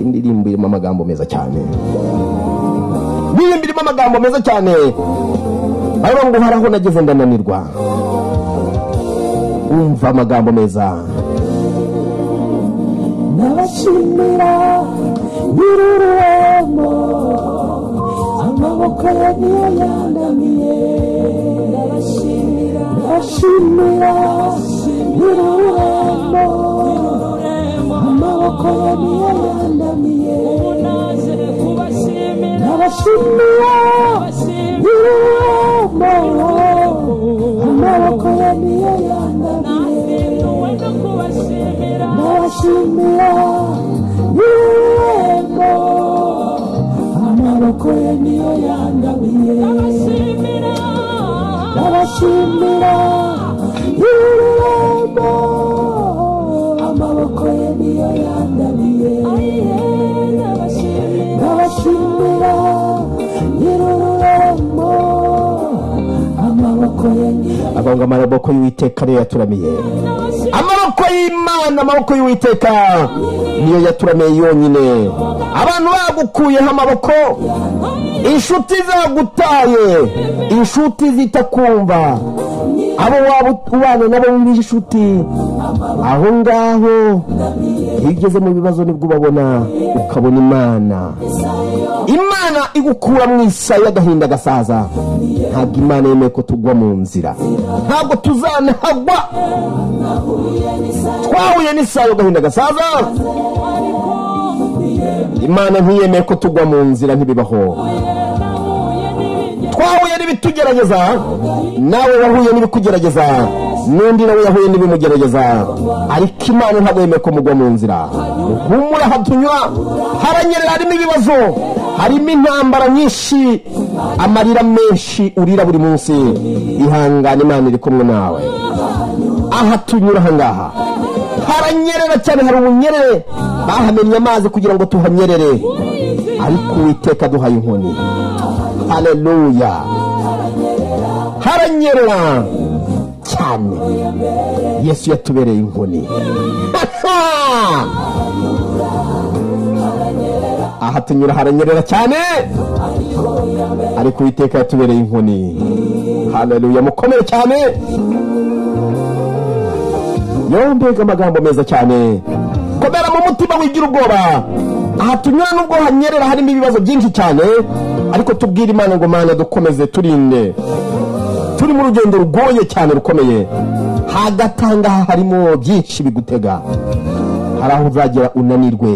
Indirimbo irimo amagambo meza cyane, indirimbo irimo amagambo meza cyane. Ariko ngo haraho nageze ndananirwa. Umva amagambo meza. Nabashimira nyir'ururembo, amaboko ye niyo yandamiye. Nabashimira nyir'ururembo, amaboko ye niyo yandamiye. Nabashimira nyir'ururembo, amaboko ye niyo yandamiye. Nabashimira nyir'ururembo, amaboko ye niyo yandamiye. Nabashimira nyir'ururembo, amaboko ye niyo yandamiye. Nabashimira nyir'ururembo, amaboko ye niyo. Agonga amaboko y'Uwiteka niyo yaturamiye. Amaboko y'Imana, amaboko y'Uwiteka niyo yaturamiye yonyine. Abantu bagukuyeho amaboko, inshuti zagutaye, inshuti zitakumva, abo waba ubana nabo b'inshuti aho ngaho, iyo ugeze mu bibazo nibwo ubabona, ukabona Imana. Imana igukura mu isayo y'agahinda gasaza. Ntabwo Imana yemeye ko tugwa mu nzira, ntabwo tuzanahagwa. Twahuye n'isayo y'agahinda gasaza, Imana ntiyemeye ko tugwa mu nzira, ntibibaho. Twahuye n'ibitugerageza, nawe wahuye n'ibikugerageza, n'undi nawe yahuye n'ibimugerageza, ariko Imana ntabwo yemeye ko mugwa mu nzira. Humura, hatunyura haranyerera, harimo ibibazo, harimo intambara nyinshi, amarira menshi urira buri munsi. Ihangane, Imana iri kumwe nawe. Aha tunyura aha ngaha haranyerera cyane, hari ubunyerere, bahamennye amazi kugira ngo tuhanyerere, ariko Uwiteka duhaye inkoni. Haleluya! Haranyerera cyane, Yesu yatubereye inkoni. Aha tunyura haranyerera cyane, ariko Uwiteka yatubereye inkoni. Haleluya! Mukomere cyane. Yo, mbega amagambo meza cyane. Komera mu mutima, wigira ubwoba. Aha tunyura nubwo hanyerera, harimo ibibazo byinshi cyane, ariko tubwire Imana ngo Mana dukomeze, turinde. Turi mu rugendo rugoye cyane rukomeye, hagati aha ngaha harimo byinshi bigutega, hari aho uzagera unanirwe.